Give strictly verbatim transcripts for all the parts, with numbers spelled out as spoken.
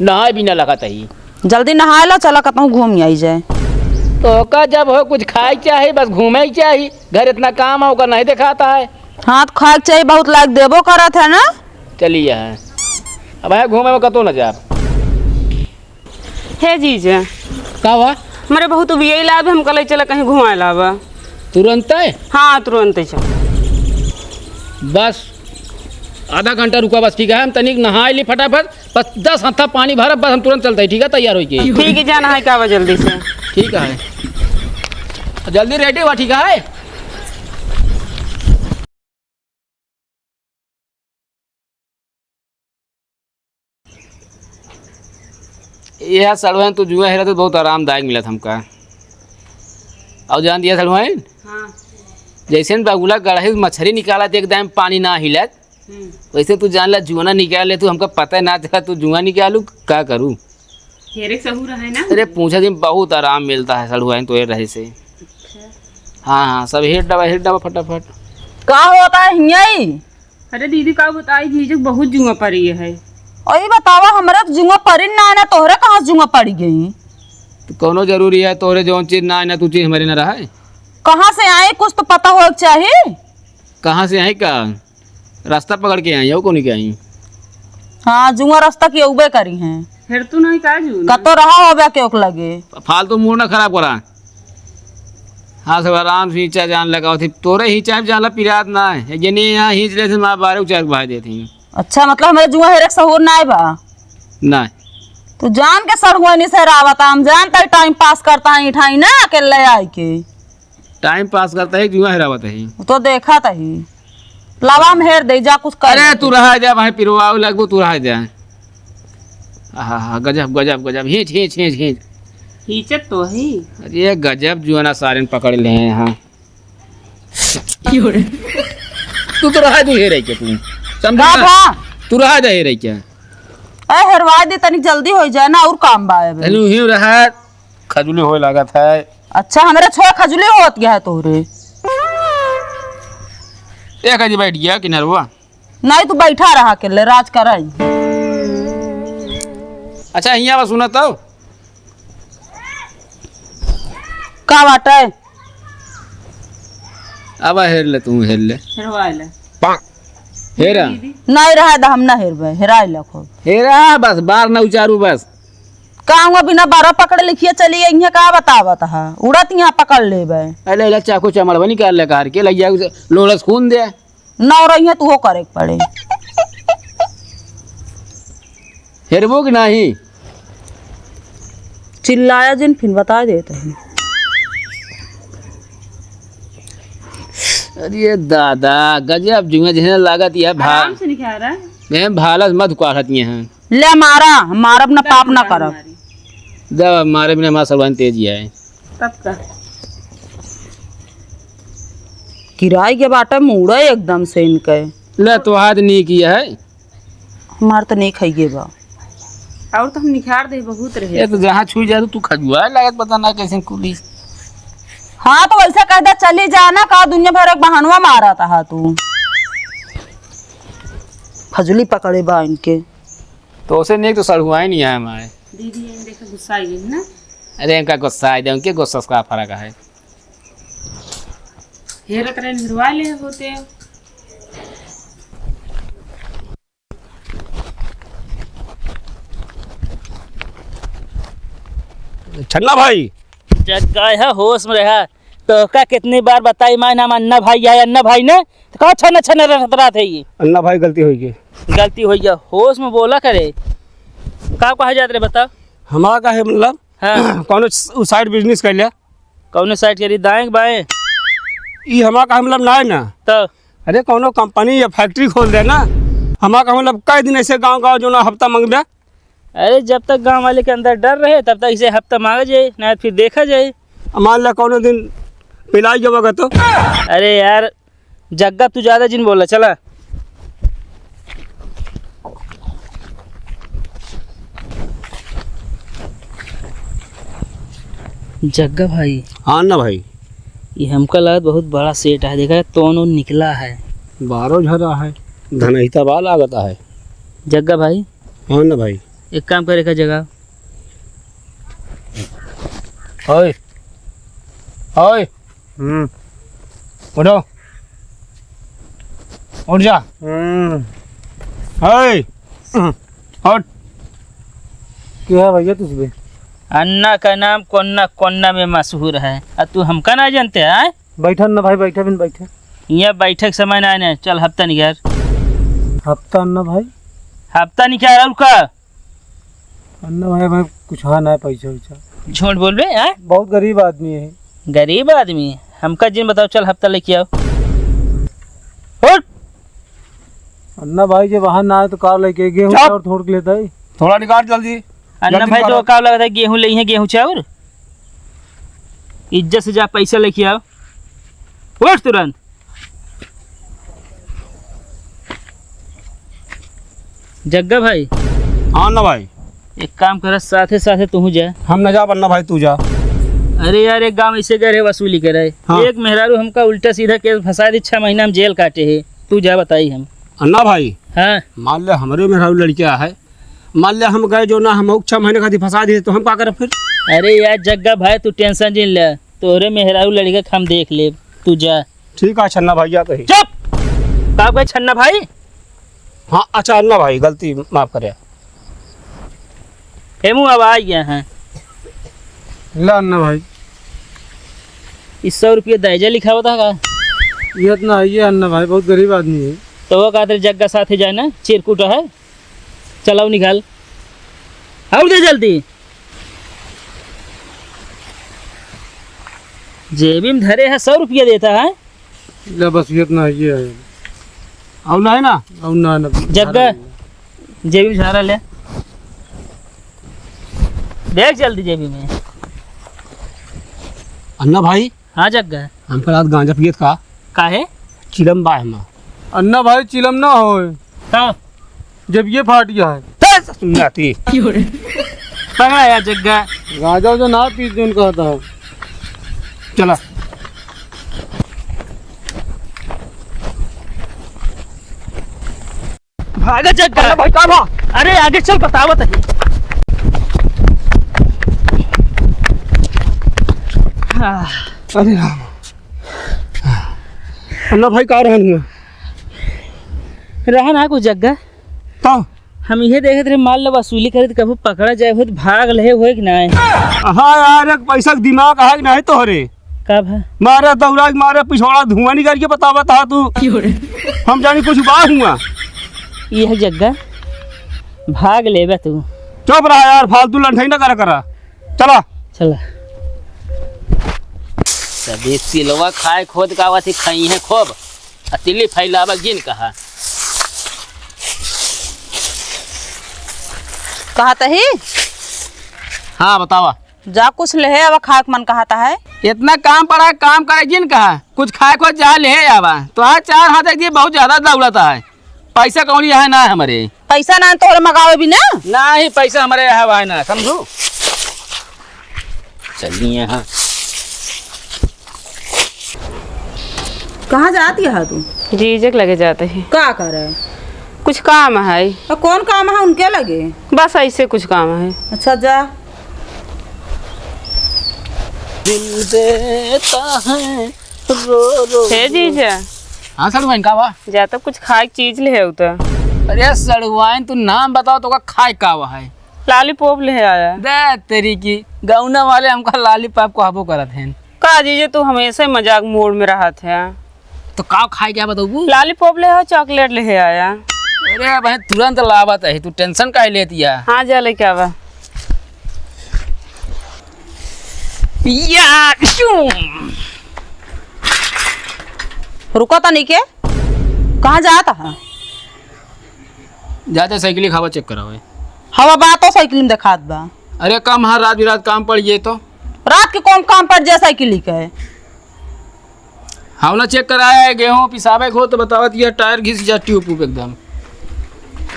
नहाए भी ना लगत ही। जल्दी नहाए ला, चला कतहूँ घूम आई जाए। तोहका जब हो कुछ खाए के चाही, बस घूमे के चाही। घर इतना काम है, ओकर नहीं देखाता है। हाँ, तो खाए के चाही, बहुत लायक देबो करत है ना। चलिए है, अब है घूमे में कतहूँ ना जाब। हे जीजा। का हुआ? हमरे बहुत उबियई लावे, हमका ले चला कहीं घुमाए लावा। तुरंत है? हाँ, तुरंत ही चल। बस आधा घंटा रुका बस, ठीक है? हम तनिक नहाए ली फटाफट, बस दस हाथा पानी भरब, बस हम तुरंत चलते हैं, ठीक है? तैयार होइके। ठीक है, जा नहाए के आवा जल्दी से। ठीक है, जल्दी रेडी हुआ, ठीक है? यह सड़ुआइन, तू जुआ हेरा तो बहुत आरामदायक मिलत हमका। और जान दिया सड़ुआइन? हाँ। जैसे न बगुला गड़ही मछरी निकालत, एकदम पानी ना हिलत, हम्म। वैसे तू जान ला जुआना निकाल ले, तू हमका पता ना चला, तू जुआ निकालू, का करू? हेरे सहूर है ना? अरे पूछा दिन बहुत आराम मिलता है सड़ुआइन तो ये रहे से। अच्छा। हाँ, हाँ, सब हेर डबा, हेर डबा फटाफट। का होता है हियाई? अरे दीदी, का बताई, जीजू बहुत जुआ पड़ी है। और ये बतावा, हमरा तो जुआ पड़ी ना, ना तोहरे कहाँ से जुआ पड़ी गई? तो कौनो जरूरी है, तोहरे जौन चीज ना है ना, तू चीज हमारे ना रहा है। कहाँ से आए, कुछ तो पता हो चाहिए। कहाँ से आए का? रास्ता पकड़ के आई, और कौन के आई? हाँ, जुआ रास्ता की अउबे करी हैं। फिर तू नहीं का जू? कतो रहा होबे के ओक लगे। फालतू मूड ना खराब करा। हाँ, सब आराम से हिंचा जान लगाओ थी। तोरे हिंचा में जाला पिरात ना है। एक जने यहाँ हिंच ले थे, माँ बारह उचार भाई देती। अच्छा, मतलब हमारे जुआ हेरे के सहूर ना है बा? ना। तू जान के सड़ुआनी से रावत, हम जानता है टाइम पास करता है, इठाई ना अकेले आए के। टाइम पास करता है, जुआ हेरावत है। तो देखा तही। लावा हम हेर दे, जा कुछ कर अरे ले। तू रहा जा भाई, पिरवाओ लगबो, तू रहा जा। आहा, गजब, गजब, गजब। हींच, हींच, हींच, हींच। हींचत तो ही। अरे गजब जुआना सारे ने पकड़ ले हैं यहाँ। तू तो रहा जा हेरे के तू। समझा का ना? भा? तू रहा जा हेरे के। ए, हेरवा दे, तनी जल्दी हो जाए ना, और काम बा अबे। तनी यूं ही रहा। खजुली होए लागत है। अच्छा, हमरे छोरा खजुली होत गया है तोहरे। एक आदि बैठ गया किनारवा। नहीं, तू बैठा रहा अकेले, राज कराई। अच्छा, हियाँ बस सुना तो। का बाटे? अब हेर ले, तू हेर ले। हेरवा ले। हेरा। दीदी। नहीं रहा दा, हम ना हेरबे, हेराई ला खूब। हेरा, बस बार ना उचारू बस। का हुआ, बिना बारह पकड़े लिखिए चली गई है, का बतावत है? उड़त यहाँ पकड़ लेबे। अरे, ले चाकू चमड़वा निकाल ले कार के, लग जाए उसे, लोलस खून दे। नौ रही है, तू हो करे के पड़े। हेरबो कि नाही? चिल्लाया जिन, फिर बता देते हैं। अरे दादा, गजब जुआ जहने लागत यह भा-, आराम से निकाल रहा है। मैं भालस मत उकाड़त ये हैं। ले मारा, मारब ना, पाप ना करब। मारी। जब मारे बिना हमारा सलवान तेज ही है। तब का? किराए के बाटे मुड़े एकदम से इनके। ले तो हाथ नहीं किया है। हमार तो नहीं खाइए बा। और तो हम निखार दे बहुत रहे। ये तो जहाँ छुई जा तू खजुआ लागत, पता ना कैसे कुली। हाँ, तो वैसे कह दे चली जा ना, का दुनिया भर एक बहानवा मारा था तू। खजुली पकड़े बा इनके। तो उसे नहीं तो सड़ुआई नहीं है हमारे। दीदी, ये देखो गुस्सा आ गई है ना। अरे इनका गुस्सा आ जाए, उनके गुस्सा से का फर्क है। हेरत रहे, निरवा ले होते। छन्ना भाई। जग्गा है, होश में रहा। तो का कितनी बार बताई मैं, नाम अन्ना भाई है, अन्ना भाई ने। तो का छन्ना छन्ना रहत रहा थे ये? अन्ना भाई, गलती होई गई। गलती होई गया, होश में बोला करे। का कहा जात रे, बता। हमारा का है मतलब? हाँ। कौनो स-, उ side business कर लिया। कौनो side करी, दाएं कि बाएं? ई हमारा का मतलब ना है ना। तो? अरे कौनो company या factory खोल दे ना। हमारा का मतलब कई दिन ऐसे गाँव गाँव जो ना हफ्ता मंगबे। अरे जब तक गाँव वाले के अंदर डर रहे तब तक इसे हफ्ता मांगा जाए, ना फिर देखा जाए। मान ला कौनो दिन पिलाई जब तो। अरे यार, जग्गा तू ज्यादा जिन बोला, चला। जग्गा भाई। हाँ ना भाई। ये हमका लागत बहुत बड़ा सेठ है, देखा तोन ओन निकला है। बारो झरा है, धनहिता बा लागत है। जग्गा भाई। हाँ ना भाई। एक काम करे का जगह। ओए, ओए। हम्म। उठो। उठ जा। हम्म। ओए। हम्म। उठ। क्या है भैया तुझ पे? अन्ना का नाम कोन्ना कोन्ना में मशहूर है, और तू हमका ना जानते है? बैठा ना भाई, बैठा बिन बैठा। यहाँ बैठक समय ना आने, चल हफ्ता निकाल। हफ्ता ना भाई। हफ्ता निकाल और का? अन्ना भाई, भाई कुछ हाँ ना है पैसा वैसा। झूठ बोलबे, हाँ? बहुत गरीब आदमी है। गरीब आदमी? हमका जिन बताओ, चल हफ्ता लेके आओ। उठ। अन्ना भाई जब वहाँ ना आए तो का लेके गेहूँ चुप। चाउर थोड़ के लेता है। थोड़ा निकाल जल्दी। अन्ना जल्दी भाई निकालो। तो का लगता है गेहूँ ले हैं, गेहूँ चाउर? इज्जत से जा पैसा लेके आओ। उठ तुरंत। जग्गा भाई। हाँ ना भाई। एक काम कर, साथे साथे तू जा। हम ना जा, अन्ना भाई तू जा। अरे यार, एक गाँव ऐसे गए रहे वसूली करे। हाँ। एक मेहरारू हमका उल्टा सीधा केस फंसा दी, छह महीना हम जेल काटे है। तू जा बताई हम। अन्ना भाई। हाँ। मान ले हमरे मेहरारू लड़किया है, मान ले हम गए जो ना हम छह महीने खातिर फंसा दिए तो हम का करब फिर? अरे यार जग्गा भाई तू tension जिन ले, तोरे मेहरारू लड़का के हम देख लेब, तू जा। ठीक है छन्ना भाई, जाते ही। चुप! का कहे छन्ना भाई? हाँ, अच्छा अन्ना भाई, गलती माफ करे। हेमू अब आ गया है। ला अन्ना भाई। इस सौ रुपये दायजा लिखा होता का? ये इतना है, ये अन्ना भाई बहुत गरीब आदमी है। तो वो कहते जग्गा साथे जाए ना, चिरकुट है। चलाओ निकाल। और दे जल्दी। जेबी में धरे है, सौ रुपया देता है। ले बस ये इतना है, ये है। और ना है ना? और ना, ना। जग्गा, जेबी में झारा ले। देख जल्दी जेबी में। अन्ना भाई। हाँ जग्गा। हमका रात गांजा पियत का? काहे? चिलम बा हमा। अन्ना भाई चिलम ना होए। का? जब ये फाट गया है। तस सुनाती। पकड़ा यार जग्गा। गांजा जो ना पी जोन कहता है। चला। भागा जग्गा। अरे भाई, का बा? अरे आगे चल, बतावत है। हाँ। अरे राम। अन्ना भाई, का रहन हुआ? रहन है कुछ जग्गा। तो? हम इहे देखत रहे, मान लो वसूली करे तो कभू पकड़ा जाए हो तो भाग ले होए कि ना। हाँ यार, एक पैसा के दिमाग है कि नहीं तोहरे? का भा? मारे दौड़ा के मारे पिछोड़ा धुआं निकाल के बतावा था तू। क्यों रे? हम जानी कुछ बा हुआ। यह जग्गा भाग लेबे तू। चुप रहा यार, फालतू लंठई ना करा करा। चला। चला। सभी तिलवा खाए खोद का आवत ही, खाई है खूब। आ तिल्ली फैलावा जिन कहा। कहत ही? हाँ, बतावा। जा कुछ लेहे आवा, खाए के मन कहता है। इतना काम पड़ा है, काम करे जिन कहा, कुछ खाए को जा लेहे आवा। तो आज चार हाथ एक दिए, बहुत ज्यादा दौड़ता है, पैसा कौड़ी है ना हमरे। पैसा ना तोहरे मगावे भी ना। नहीं, पैसा हमरे यहाँ है ना, समझू। चलिए यहाँ। कहाँ जात यहाँ तू? जीजे के लगे जात ही। का करे? कुछ काम है। अ, कौन काम है उनके लगे? बस ऐसे कुछ काम है। अच्छा, जा। दिल देता है रो रो। हे जीजा। हाँ सड़ुआइन, का बा? जा तो कुछ खाए के चीज ले आओ तो। अरे सड़ुआइन, तू नाम बताओ तो का खाए का बा है? Lollipop ले आया। दे तेरी की, गौना वाले हमका lollipop कहबो करत हैं। का जीजे, तू हमेशा ही मजाक mood में रहत है। तो का खाए क्या बताऊँ? Lollipop ले आओ, chocolate ले आया। अरे भाई, तुरंत लावत है, तू tension काहे लेती है? हाँ, जा लेके आवा। या, शूम। रुको तनी के, कहाँ जात है? जाते साइकिल खावा check करावे। हवा बा तो साइकिल में देखात बा। अरे कम हाँ, रात बिरात काम पड़ जाए तो। रात के कौन काम पड़ जाए साइकिल ही के? हाँ ना, check कराया है, गेहूँ पिसावे को तो बतावत ये टायर घिस जा, ट्यूब उब एकदम।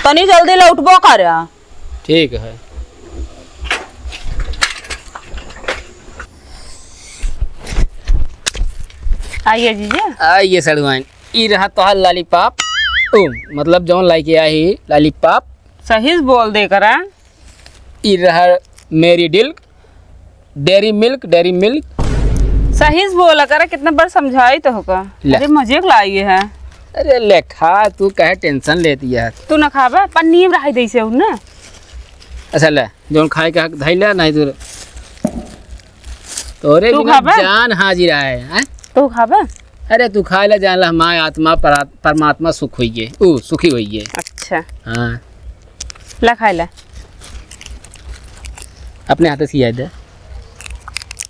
तनी जल्दी लौटबो कर। ठीक है। आइए जीजा। आइए सड़ुआइन, ई रहा तोहार lollipop। ओ, मतलब जौन लाइके आई lollipop। सही से बोल दे करा। ई रहा मेरी डिल्क, डेरी मिल्क, डेरी मिल्क। सही से बोला करा, कितना बार समझाई तो होगा। ले। अरे मजे के लाई है। अरे ले खा, तू कहे tension लेती है। तू ना खाबा, पन्नी में रही दे से ना। अच्छा ले, जौन खाए के हक धइला, नहीं तो तोरे तू बिना खाबा? जान हाजिर है, हैं? तू खाबा? अरे तू खाए ला जान ला, हमार आत्मा परा-, परमात्मा सुख होइए, ऊ सुखी होइए। अच्छा। हाँ। ला खाए ला। अपने हाथे से खिया दे।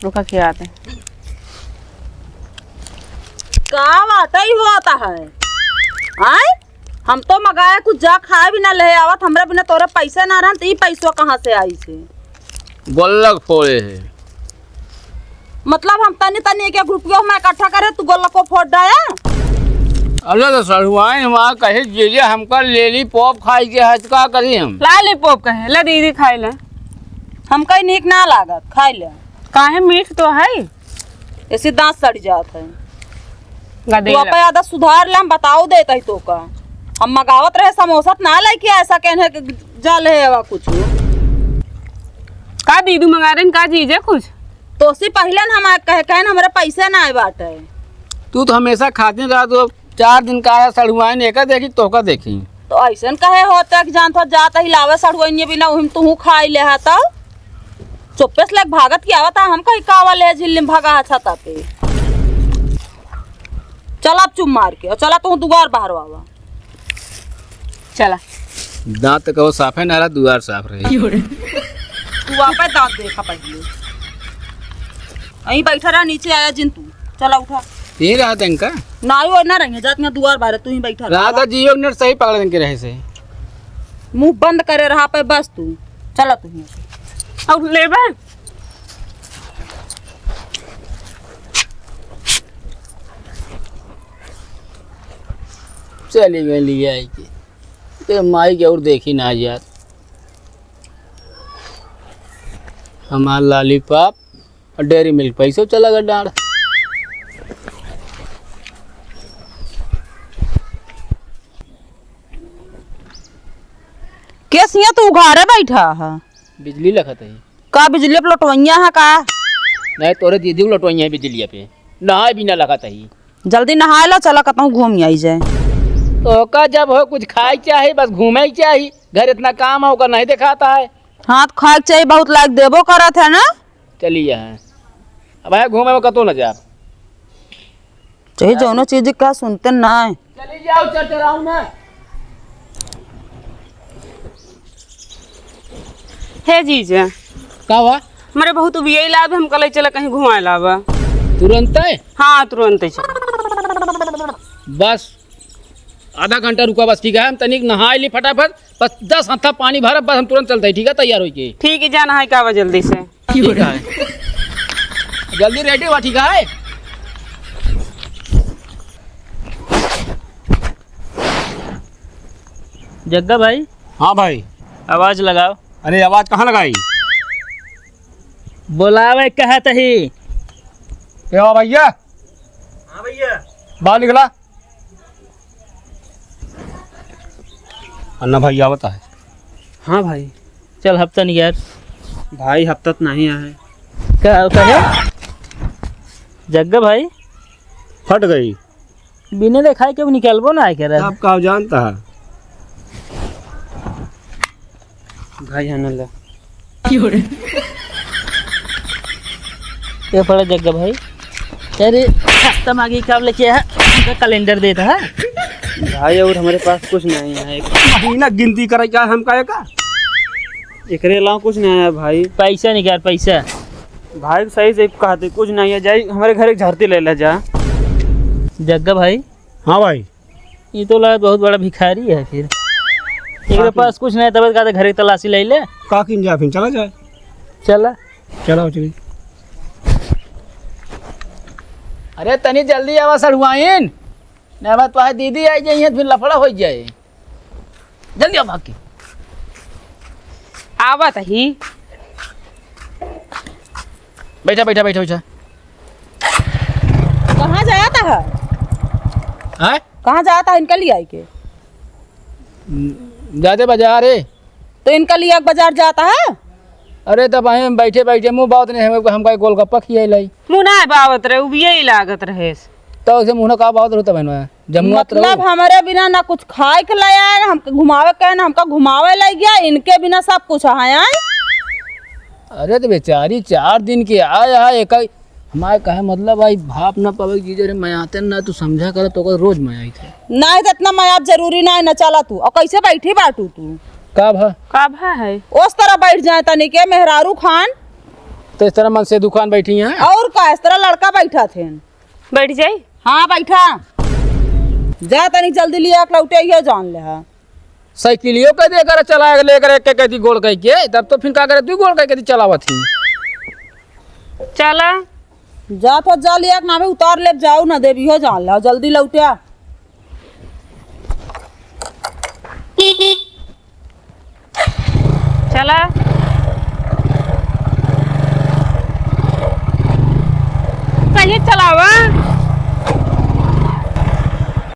रुका खिया दे। का बात है होता है? आय? हम तो मगाए कुछ जा खाए भी ना ले आवत, हमरा बिना तोरे पैसे ना रहन, त ई पैसवा कहाँ से आई से? गुल्लक फोड़े है। मतलब हम तनी तनी एक एक रुपया हम इकट्ठा करे, तू गुल्लको फोड़ डाया? अरे तो सड़ुआइन हमार कहे जीजे हमका lollipop खाई के है, तो का करी हम? Lollipop कहे, ले दीदी खाए ले। हमका ई नीक ना लागत, खाए ले। काहे, मीठ तो है। ऐसे दांत सड़ जात है। गदेला। तू आपा आदत सुधार ले, हम बताओ देत ही तोका। हम मगावत रहे समोसा, त ना लेके ऐसा कहने के जा ले आवा कुछ। का दीदू मंगा रहे हैं, का जीजे कुछ? तोसी पहिले न हम कहे, कहे न हमरे पैसे ना आए बाटे। तू तो हमेशा खाती रहा, तू चार दिन का आया सड़ुआइन, एका देखी, तोका देखी। तो ऐसन कहे होते कि जान तो जात ही लावे सड़ुआइनिया बिना, उहिम तू खाई ले हा तो। चुप्पे से लेके भागत के आवत है, हम कहीं कावा ले झिल्ली में भागा है छता पे। चल अब चुप मार के, और चला तू दुआर बाहर आवा। चला। दांत कहो साफे ना रहा, दुआर साफ रही। तू आपे दांत देखा पहले। यहीं बैठा रहा, नीचे आया जिन तू। चला उठा। यहीं रहा था इनका? ना, वो ना रहेंगे, जात में दुआर बाहर, तू ही बैठा रहा। राधा जियो नेट सही पकड़ के रहे से। मुंह बंद करे रहा पे बस तू। चला तू ही। और लेबे? चली गई लिया आई के। ते माई के और देखी ना यार। हमार lollipop और Dairy Milk पैसो चला गया डांड। के सिया तू घरे बैठा है? बिजली लखत है। का बिजली पे लोटवैया है का? नहीं, तोरे दीदी को लोटवैया है बिजलिया पे। नहाए भी ना लखत है। जल्दी नहाए ला, चला कतहूँ घूम आई जाए। तो का जब हो कुछ खाए के चाही, बस घूमे के चाही। घर इतना काम है, ओकर नहीं दिखाता है। हाँ, तो खाए के चाही, बहुत लायक देबो करत है ना। चली यहाँ। अब है घूमे में कतहूँ ना जाब। चाहे जौनो चीज का सुनते ना है। चली जाओ, चरचराऊ ना। हे जीजा। का हुआ? हमरे बहुत उबियाई लाब, हमका ले चला कहीं घुमाए लाबा। तुरंत है? हाँ, तुरंत है चला। बस आधा घंटा रुका बस, ठीक है? हम तनिक नहाए ली फटाफट, बस दस हाथा पानी भरब, बस हम तुरंत चलते हैं, ठीक है? तैयार होइके। ठीक है, जा नहाए के आवा जल्दी से। ठीक है, जल्दी ready हुआ, ठीक है? जग्गा भाई। हाँ भाई। आवाज लगाओ। अरे, आवाज कहाँ लगाई? बोलावे कहत ही। ए भैया। हाँ भैया। बाहर निकला। अन्ना भाई आवत है। हाँ भाई। चल हफ्ता नहीं यार। भाई हफ्ता तो नहीं आए। का कहे? जग्गा भाई। फट गई। बिना देखाए केहू निकलबो ना करे। आप का जानता है? भाई है ना ला। ये पड़ा जग्गा भाई। अरे, हफ्ता मांगी कब लेके आया? हमका calendar देता है। भाई, और हमारे पास कुछ नहीं है। एक महीना गिनती करे क्या हमका एका? एकरे अलावा कुछ नहीं है भाई। पैसा निकाल, पैसा। भाई, सही से कहते, कुछ नहीं है। जाई, हमारे घर एक झाड़ती ले ले जा। जग्गा भाई। हाँ भाई। ये तो लगा बहुत बड़ा भिखारी है फिर। एकरे पास कुछ नहीं, तब कहते घर की तलाशी ले ले। का किन जा, फिर चला जाए। चला। चला, चली। अरे, तनी जल्दी आवा सड़ुआइन, नहीं बा तोहार दीदी आई जाइए, फिर लफड़ा हो जाए। जल्दी आओ भाग के। आवत ही। बैठा, बैठा, बैठा, बैठा। कहाँ जाता है? हैं? कहाँ जाता है इनका लिए आई के? जाते बाजार है। तो इनका लिए बाजार जाता है? अरे, तब हम बैठे बैठे मुँह बावत नहीं, हम, हमका गोलगप्पा खियाई लाई। मुँह ना बावत रहे, उबिये ही लागत रहे। तो ऐसे मुँह ना का बावत रहता बहनवा? जमुआ तो मतलब रहो। हमरे बिना ना कुछ खाए के लाया है, ना हमका घुमावे के, ना हमका घुमावे ले गया, इनके बिना सब कुछ है, हैं? अरे, तो बेचारी चार दिन के आया है, एक ही हमारे कहे मतलब भाई, भाप ना पावे जीजा रे, मयाते ना, तू समझा कर तो ओकर रोज मयाई थे। नहीं तो इतना मयाब जरूरी ना है, ना चला तू। और कैसे बैठी बाटू तू? का भा? का भा है? ओस तरह बैठ जाए तनी के मेहरारू खान। तो इस तरह मन से दुकान बैठी हैं। और का, इस तरह लड़का बैठा थे। बैठ जाई? हाँ, बैठा। जा तनी जल्दी लिया के लौटे, यो जान ले हा। साइकिलियो कह दे कर चलाए, लेकर एक के कह दी गोड़ कह के, तब तो फिर का करे, तू गोड़ कह के दी चलावत ही। चला। जा तो जा लिया के नामे उतार ले, जाऊ ना देवी हो जान ले, जल्दी लौटे आ। चला।